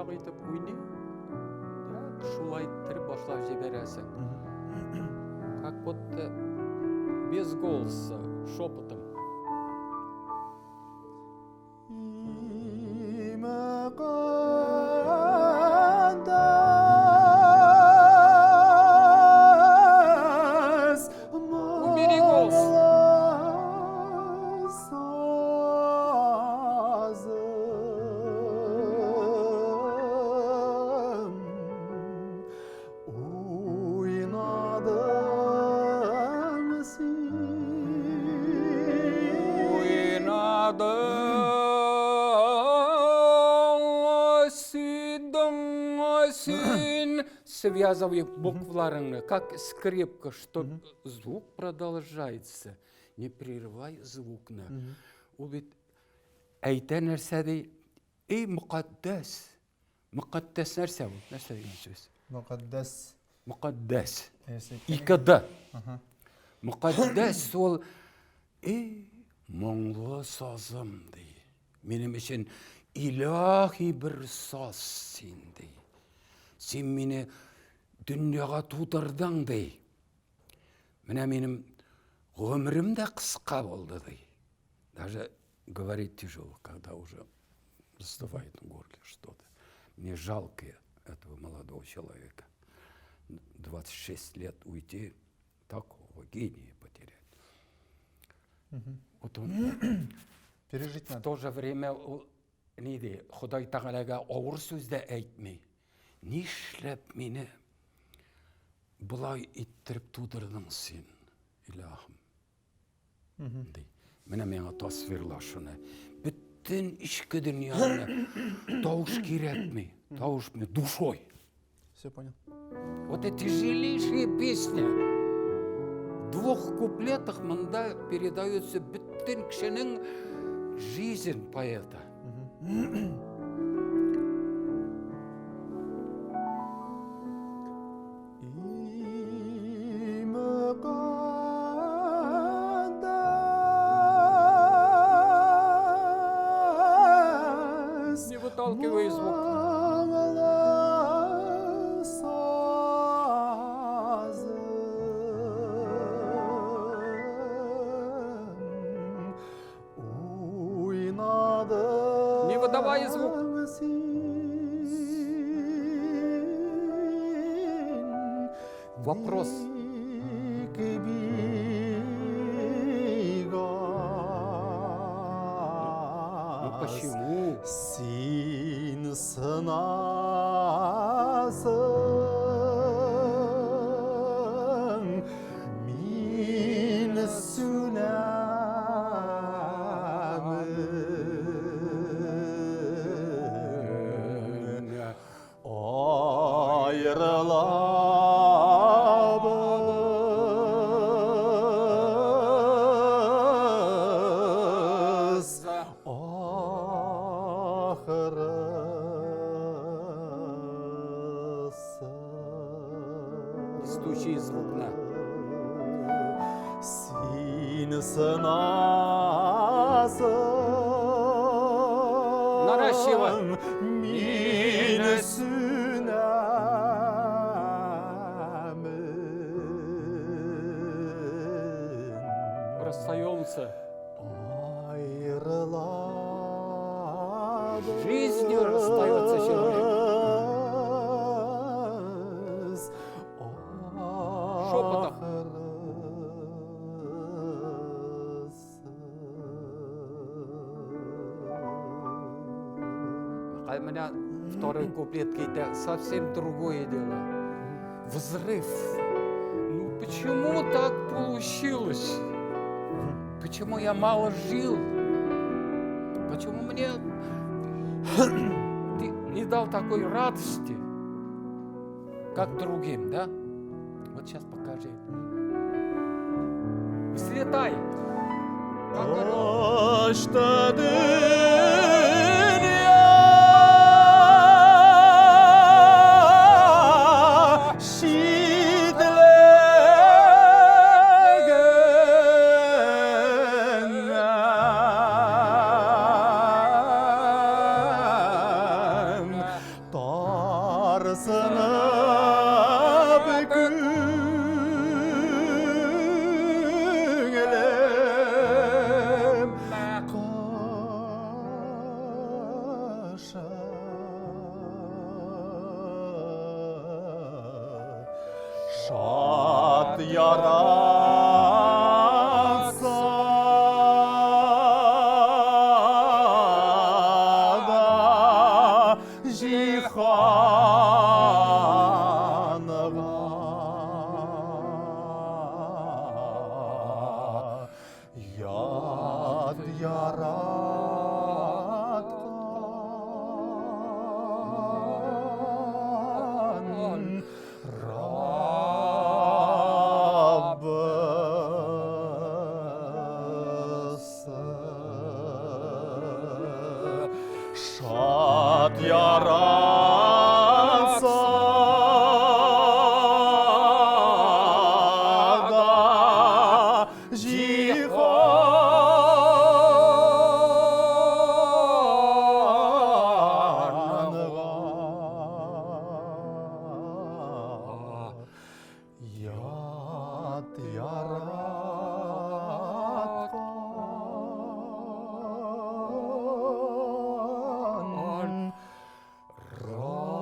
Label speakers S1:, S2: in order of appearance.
S1: Йомшак итеп уйный. Шулай иттереп башлап җибәрәсең. Как будто без голоса, шепотом. Убери голос. Син связывай букваларыңны, как скрипка, что звук продолжается. Не прерывай звукны. Ул бит әйтә нәрсә ди? Эй, мөкатдәс. Мөкатдәс нәрсә ул? Нәрсә дигән сүз?
S2: Мөкатдәс.
S1: Мөкатдәс. Ике Д. Мөкатдәс ул эй, моңлы сазым ди. Минем өчен илаһи бер саз син ди. Син мине дөньяга тудырдың ди. Менә минем гомерем дә кыска булды ди. Даже говорить тяжело, когда уже застывает в горле что-то. Мне жалко этого молодого человека. 26 лет уйти, такого гения потерять. Угу. Вот он
S2: пережить
S1: надо. В то же время ул ни ди, Ходай Тәгаләгә авыр сүз дә әйтми. Нишләп мине болай иттереп тудырдың син, илаһым? Ди. Менә миңа тасвирла шуны. Бөтен эчке дөньяны тавыш кирәкми. Тавыш душой.
S2: Все понял.
S1: Вот это тяжелейшая песня. В двух куплетах монда передается бөтен кешенең жизнь поэта. Не выталкивай звук. Не выдавай звук. Вопрос. Ну почему?
S2: Син сынасың, мин сүнәмен. Аерылабыз ахрысы.
S1: Стучи звук на.
S2: Син сынасың,
S1: Наращивай.
S2: Мин сүнәмен.
S1: Расстаемся.
S2: Аерылабыз.
S1: Жизнью расстается человек. Шепотом. А у меня второй куплет китә совсем другое дело. Взрыв. Ну почему так получилось? Почему я мало жил? Почему мне ты не дал такой радости, как другим, да? Вот сейчас покажи. Взлетай! Как орел.
S2: Açtı dünya şidlegenden. Ярсынып күңелем каша. Шат яратса да җиһанга ят яраткан Раббысы. Шат яратса да җиһанга ят яраткан Раббысы.